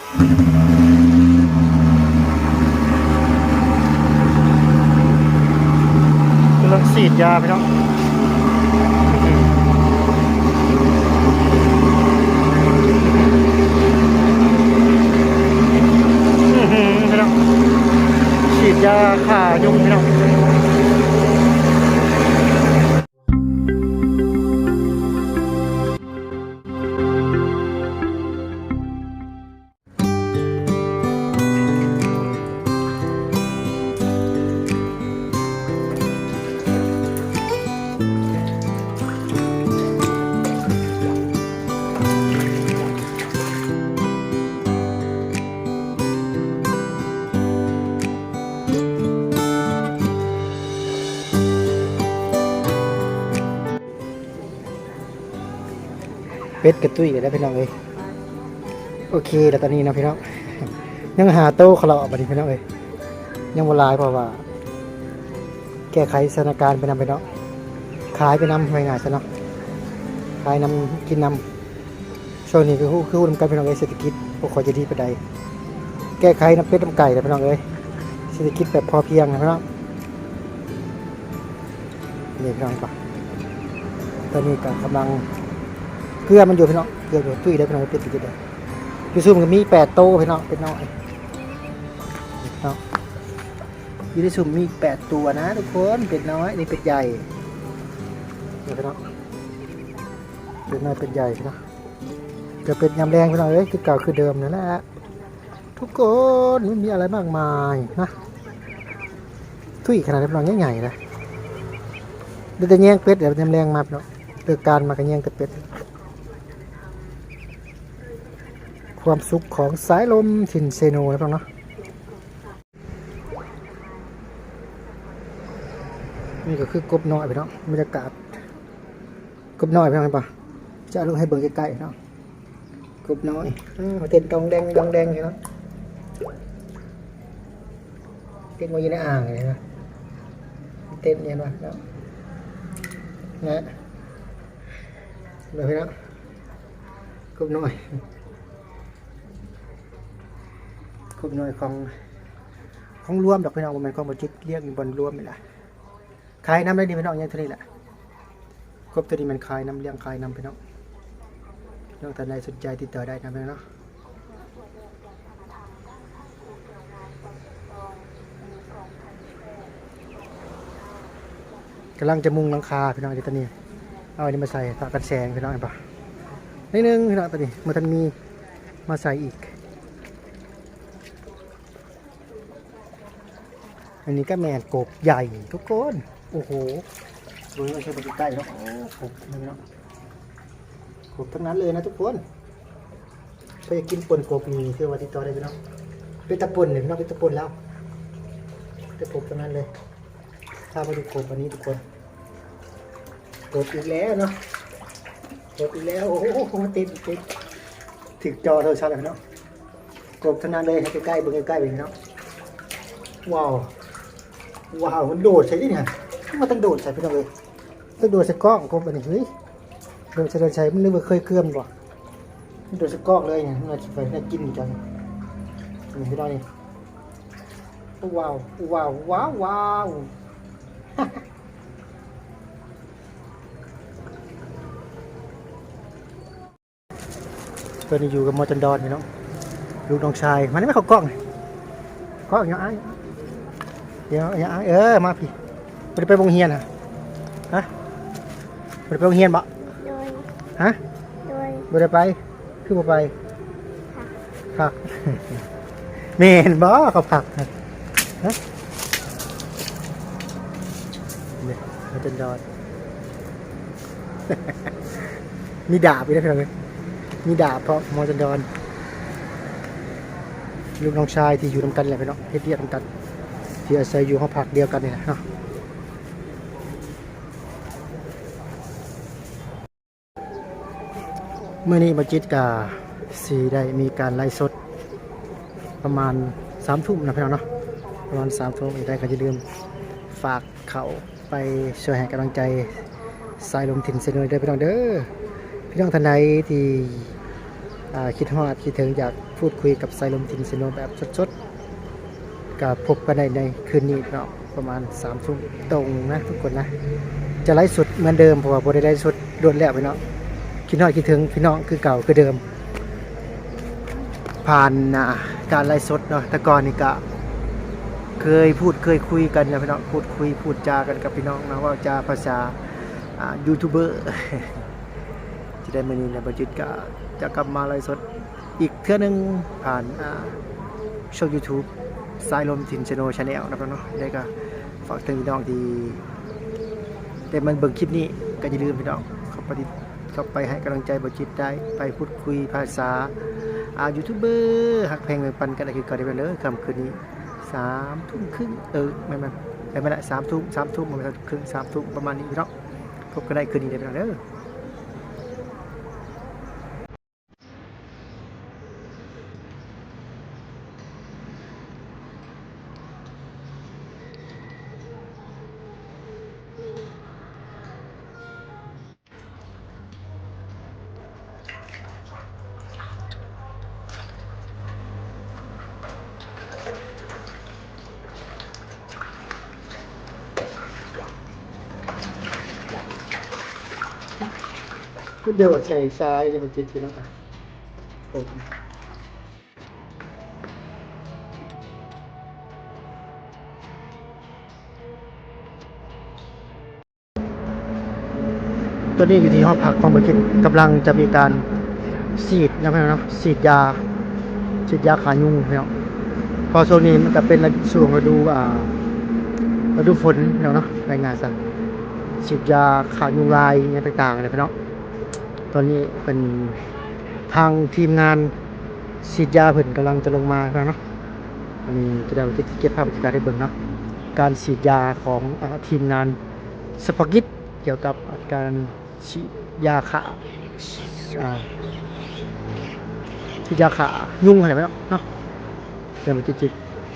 ກຳລັງສີດຢາພີ່ນ້ອງ. ອື້ຫື ພີ່ນ້ອງ ສີດຢາຂ້າຍຸງພີ່ນ້ອງ. ເປັດກະຕຸ້ຍແລ້ວພີ່ນ້ອງເອີຍ. ໂອເຄແລ້ວຕອນນີ້ເນາະພີ່ນ້ອງ ຍັງຫ້າໂຕຄະເລາະບັດນີ້ພີ່ນ້ອງເອີຍ. ຍັງບໍ່ຫຼາຍ ເພາະວ່າແກ້ໄຂສະຖານະການໄປນຳພີ່ນ້ອງ ຂາຍໄປນຳ ວ່າງ່າຍຊະເນາະ ຂາຍນຳ ກິນນຳ. ຊ່ວງນີ້ຄືຮູ້ ຄືຮູ້ນຳກັນພີ່ນ້ອງເອີຍ ເສດຖະກິດບໍ່ຄ່ອຍຈະດີປານໃດ. ແກ້ໄຂນຳເປັດນຳໄກ່ແຫຼະພີ່ນ້ອງເອີຍ ເສດຖະກິດແບບພໍພຽງນະພີ່ນ້ອງ. ນີ້ພີ່ນ້ອງເຫັນປະ ຕອນນີ້ກະກຳລັງເກືອມັນຢູ່ພີ່ນ້ອງ ເກືອຢູ່ ຕຸ້ຍໄດ້ພີ່ນ້ອງ ເປັດກະຕຸ້ຍໄດ້. ຢູ່ຊຸ່ມກະມີແປດໂຕພີ່ນ້ອງ ເປັດນ້ອຍເນາະ. ຢູ່ໃນຊຸ່ມມີແປດຕົວນະທຸກຄົນ ເປັດນ້ອຍ ນີ້ເປັດໃຫຍ່ ນີ້ພີ່ນ້ອງ ເປັດນ້ອຍເປັດໃຫຍ່ພີ່ນ້ອງ. ກະເປັດຍາມແລງພີ່ນ້ອງເອີຍ ຄືເກົ່າຄືເດີມນັ້ນແຫຼະທຸກຄົນ ມັນມີອະໄລມາກມາຍນະ. ຕຸ້ຍຂະໜາດພີ່ນ້ອງ ໃຫຍ່ໆນະ ໄດ້ແຕ່ແຍງເປັດ ແລ້ວຍາມແລງມາພີ່ນ້ອງ ເລີກການມາກະແຍງແຕ່ເປັດ. ຄວາມສຸກຂອງສາຍລົມຖິ່ນເຊໂນນະພີ່ນ້ອງເນາະ. ນີ້ກະຄືກົບນ້ອຍພີ່ນ້ອງ ບັນຍາກາດກົບນ້ອຍພີ່ນ້ອງ ເຫັນປະ ຈະເອົາລົງໃຫ້ເບິ່ງໃກ້ໆເນາະ. ກົບນ້ອຍ ເອີ ເຕັ້ນດອງແດງດອງແດງຢູ່ເນາະ ເຕັ້ນວ່າຢູ່ໃນອ່າງເລີຍນະ ເຕັ້ນແມ່ນວ່າເນາະ ນະ ເບິ່ງພີ່ນ້ອງ ກົບນ້ອຍ ກົບນ້ອຍຂອງ ຂອງລວມດອກພີ່ນ້ອງ ບໍ່ແມ່ນຂອງບໍ່ຈິດ ລ້ຽງຢູ່ບ່ອນລວມນີ້ລະ. ຂາຍນຳໄດ້ນີ້ພີ່ນ້ອງ ຍັງເທົ່ານີ້ແຫຼະ ກົບໂຕນີ້ແມ່ນຂາຍນຳ ລ້ຽງຂາຍນຳພີ່ນ້ອງ. ພີ່ນ້ອງທ່ານໃດສົນໃຈຕິດຕໍ່ໄດ້ນະພີ່ນ້ອງເນາະ. ກຳລັງຈະມຸງຫຼັງຄາພີ່ນ້ອງ ຕອນນີ້ເອົາອັນນີ້ມາໃສ່ ຜ້າກັນແສງພີ່ນ້ອງ ເຫັນປະ ໜ້ອຍໜຶ່ງພີ່ນ້ອງ ຕອນນີ້ບໍ່ທັນມີມາໃສ່ອີກ. ອັນນີ້ກະແມ່ນກົບໃຫຍ່ທຸກຄົນ ໂອ້ໂຫ ເບິ່ງໃກ້ໆເນາະ ໂອ້ ກົບເນາະ ກົບທັງນັ້ນເລີຍນະທຸກຄົນ. ໃຜຢາກກິນປົ່ນກົບນີ້ ຖືວ່າຕິດຕໍ່ໄດ້ພີ່ນ້ອງ ເປັນຕາປົ່ນນີ້ພີ່ນ້ອງ ເປັນຕາປົ່ນແລ້ວ ແຕ່ກົບທັງນັ້ນເລີຍ. ພາມາດູກົບອັນນີ້ທຸກຄົນ ກົບອີກແລ້ວເນາະ ກົບອີກແລ້ວ ໂອ້ໂຫ ເຕັມ ເຕັມ ຖືກຈໍໂທລະສັບແລ້ວເນາະ. ກົບທັງນັ້ນເລີຍ ໃຫ້ໃກ້ໆ ເບິ່ງໃກ້ໆເນາະ. ວ້າວ ວ້າວ ມັນໂດດໃສ່ນີ້ ມັນຕ້ອງໂດດໃສ່ພີ່ນ້ອງເອີຍ ຕ້ອງໂດດໃສ່ກ້ອງ ກົບອັນນີ້ ເຮີ້ຍ ໂດດໃສ່ ໂດດໃສ່ ມັນນຶກວ່າເຄີຍເຄື່ອມບໍ່ ມັນໂດດໃສ່ກ້ອງເລີຍ ມັນຊິໄປໄດ້ກິນຈັງ ນີ້ພີ່ນ້ອງນີ້. ວ້າວ ວ້າວ ວ້າວ ວ້າວ. ຕອນນີ້ຢູ່ກັບໝໍຈັນດອນພີ່ນ້ອງ ລູກນ້ອງຊາຍ ມານີ້ ມາເຂົ້າກ້ອງ ກ້ອງ ຢ່າອາຍ ດຽວ ຢ່າອາຍ ເອີ ມາພີ້. ບໍ່ໄດ້ໄປໂຮງຮຽນຫະ ຮະ ບໍ່ໄດ້ໄປໂຮງຮຽນບໍ? ໂດຍ ຮະ ໂດຍ ບໍ່ໄດ້ໄປ ຄືບໍ່ໄປ? ພັກ ພັກ ແມ່ນບໍ ເຂົາພັກ ຮະ ນີ້ ໝໍຈັນດອນ ມີດາບອີກແລ້ວພີ່ນ້ອງເອີຍ ມີດາບເພາະໝໍຈັນດອນ ລູກນ້ອງຊາຍທີ່ຢູ່ນຳກັນແຫຼະພີ່ນ້ອງ ເຮັດວຽກນຳກັນ ທີ່ອາໄສຢູ່ຫໍພັກດຽວກັນນີ້ແຫຼະເນາະ. ມື້ນີ້ບໍ່ຈິດກະຊິໄດ້ມີການໄລຟ໌ສົດປະມານສາມທຸ່ມນະພີ່ນ້ອງເນາະ ປະມານສາມທຸ່ມ ຈັ່ງໃດກະຢ່າລືມຝາກເຂົ້າໄປຊ່ວຍໃຫ້ກຳລັງໃຈສາຍລົມຖິ່ນເຊໂນເດີພີ່ນ້ອງເດີ. ພີ່ນ້ອງທ່ານໃດທີ່ ອ່າ ຄິດຮອດຄິດເຖິງ ຢາກພູດຄຸຍກັບສາຍລົມຖິ່ນເຊໂນແບບສົດໆ ກໍພົບກັນໄດ້ໃນຄືນນີ້ເນາະ ປະມານສາມທຸ່ມຕົງນະທຸກຄົນນະ. ຈະໄລຟ໌ສົດເໝືອນເດີມ ເພາະວ່າບໍ່ໄດ້ໄລຟ໌ສົດດົນແລ້ວພີ່ນ້ອງ. ຄິດຮອດຄິດເຖິງພີ່ນ້ອງຄືເກົ່າຄືເດີມ ຜ່ານ ອ່າ ການໄລຟ໌ສົດເນາະ. ແຕ່ກ່ອນນີ້ກະເຄີຍພູດເຄີຍຄຸຍກັນນະພີ່ນ້ອງ ພູດຄຸຍພູດຈາກັນກັບພີ່ນ້ອງເນາະ ເວົ້າຈາພາສາ ອ່າ ຢູທູບເບີ. ຈະໄດ້ມື້ນີ້ນະ ບ່າວຈິດກະຈະກັບມາໄລຟ໌ສົດອີກເທື່ອໜຶ່ງ ຜ່ານ ອ່າ ຊ່ອງຢູທູບ ສາຍລົມຖິ່ນເຊໂນ Channel ນະພີ່ນ້ອງເນາະ. ໄດ້ກະຝາກເຖິງພີ່ນ້ອງທີ່ໄດ້ມາເບິ່ງຄລິບນີ້ ກໍຢ່າລືມພີ່ນ້ອງເຂົ້າໄປຕິດ ເຂົ້າໄປໃຫ້ກຳລັງໃຈບ່າວຈິດໄດ້ ໄປພູດຄຸຍພາສາ ອ່າ ຢູທູບເບີ ຮັກແພງແບ່ງປັນກັນໄດ້ຄືເກົ່າເດີພີ່ນ້ອງເດີ. ຄ່ຳຄືນນີ້ສາມທຸ່ມຄຶ່ງ ເອີ ແມ່ນໆ ແມ່ນລະ ສາມທຸ່ມ ສາມທຸ່ມ ບໍ່ແມ່ນສາມທຸ່ມຄຶ່ງ ສາມທຸ່ມປະມານນີ້ພີ່ນ້ອງ. ພົບກັນໄດ້ຄືນນີ້ເດີພີ່ນ້ອງເດີ. ດຽວໃສ່ຊາຍ ດຽວມັນຕິດຢູ່ນຳກັນ. ຕອນນີ້ຢູ່ທີ່ຫໍພັກຂອງບ່າວຈິດ ກຳລັງຈະມີການສີດນະພີ່ນ້ອງເນາະ ສີດຢາ ສີດຢາຂ້າຍຸງພີ່ນ້ອງ. ເພາະຊ່ວງນີ້ມັນກະເປັນລະ ຊ່ວງລະດູ ອ່າ ລະດູຝົນພີ່ນ້ອງເນາະ ວ່າງ່າຍຊະ ສີດຢາຂ້າຍຸງລາຍຫຍັງຕ່າງໆນະພີ່ນ້ອງ. ຕອນນີ້ເພິ່ນ ທາງທີມງານສີດຢາເພິ່ນກຳລັງຈະລົງມາແລ້ວເນາະ. ອັນນີ້ຈະໄດ້ເກັບ ເກັບພາບບັນຍາກາດໃຫ້ເບິ່ງເນາະ ການສີດຢາຂອງ ເອີ ທີມງານສະເພາະກິດກ່ຽວກັບການສີດຢາຂ້າ ອ່າ ສີດຢາຂ້າຍຸງຫັ້ນແຫຼະເນາະ. ດຽວຊິ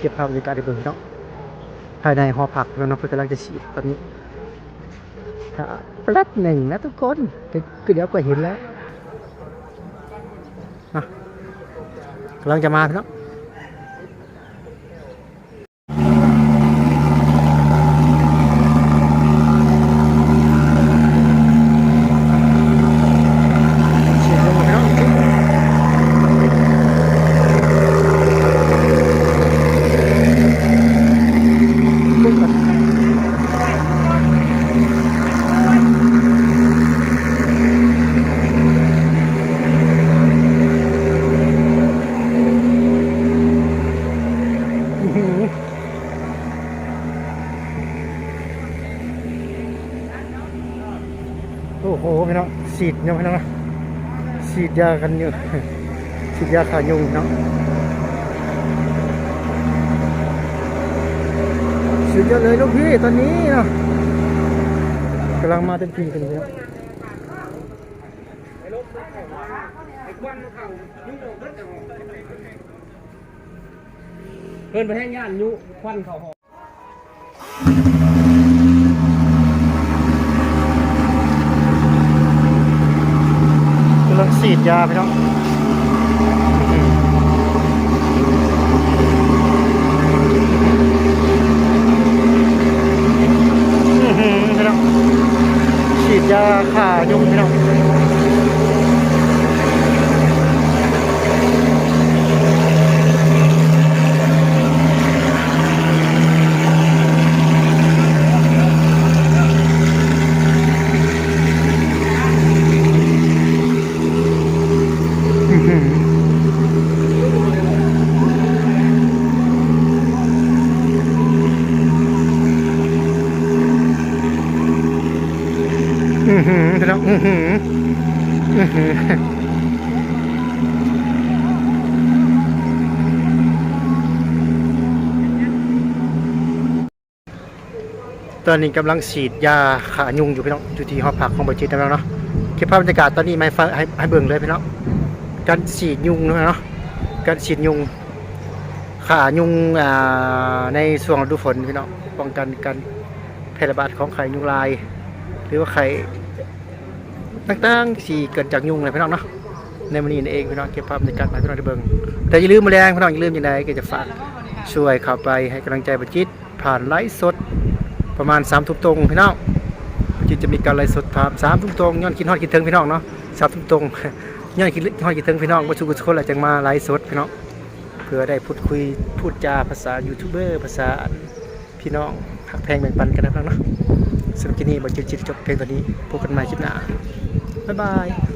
ເກັບພາບບັນຍາກາດໃຫ້ເບິ່ງເນາະ ພາຍໃນຫໍພັກເນາະ ເພິ່ນກຳລັງຈະສີດຕອນນີ້. ຖ້າແປັບໜຶ່ງນະທຸກຄົນ ຄື ຄືດຽວກໍເຫັນແລ້ວເນາະ ກຳລັງຈະມາເນາະ. ໂອ້ໂຫ ພີ່ນ້ອງ ສີດຢູ່ພີ່ນ້ອງ ສີດຢາກັນຢູ່ ສີດຢາຂ້າຍຸງເນາະ. ສຸດຍອດເລີຍລູກພີ່ ຕອນນີ້ເນາະ ກຳລັງມາເຕັມທີ່ກັນຢູ່ເນາະ. ເພິ່ນບໍ່ແຮງຢ້ານຍຸຄວັນເຂົ້າຫອມ. ກຳລັງສີດຢາພີ່ນ້ອງ ອື້ຫື ພີ່ນ້ອງ ສີດຢາຂ້າຍຸງພີ່ນ້ອງ. ອື້ຫື ພີ່ນ້ອງ ອື້ຫື ອື້ຫື. ຕອນນີ້ກຳລັງສີດຢາຂ້າຍຸງຢູ່ພີ່ນ້ອງ ຢູ່ທີ່ຫໍພັກຂອງບ່າວຈິດນຳເນາະ. ເກັບພາບບັນຍາກາດຕອນນີ້ມາໃຫ້ ໃຫ້ ໃຫ້ເບິ່ງເລີຍພີ່ນ້ອງ ການສີດຍຸງເນາະ ການສີດຍຸງຂ້າຍຸງ ອ່າ ໃນຊ່ວງລະດູຝົນພີ່ນ້ອງ ປ້ອງກັນການແຜ່ລະບາດຂອງໄຂ້ຍຸງລາຍ ຫຼືວ່າໄຂ້ ຕ່າງໆ ທີ່ເກີດຈາກຍຸງແຫຼະພີ່ນ້ອງເນາະ. ໃນມື້ນີ້ນັ້ນເອງພີ່ນ້ອງ ເກັບພາບບັນຍາກາດມາໃຫ້ພີ່ນ້ອງໄດ້ເບິ່ງ. ແຕ່ຢ່າລືມມື້ແລງພີ່ນ້ອງ ຢ່າລືມຈັ່ງໃດກໍຈະຝາກຊ່ວຍເຂົ້າໄປໃຫ້ກຳລັງໃຈບ່າວຈິດ ຜ່ານໄລຟ໌ສົດປະມານສາມທຸ່ມຕົງພີ່ນ້ອງ. ບ່າວຈິດຈະມີການໄລຟ໌ສົດຜ່ານສາມທຸ່ມຕົງ ຍ້ອນຄິດຮອດຄິດເຖິງພີ່ນ້ອງເນາະ ສາມທຸ່ມຕົງ ຍ້ອນຄິດຮອດຄິດເຖິງພີ່ນ້ອງເບິດສູ່ຜູ້ສູ່ຄົນ ແລ້ວຈັ່ງມາໄລຟ໌ສົດພີ່ນ້ອງ ເພື່ອໄດ້ພູດຄຸຍ ພູດຈາພາສາຢູທູບເບີ ພາສາ ພີ່ນ້ອງຮັກແພງແບ່ງປັນກັນນະພີ່ນ້ອງເນາະ. ສຳລັບຄລິບນີ້ບ່າວຈິດຊິຈົບພຽງເທົ່ານີ້ ພົບກັນໃໝ່ຄລິບໜ້າ ບາຍບາຍ.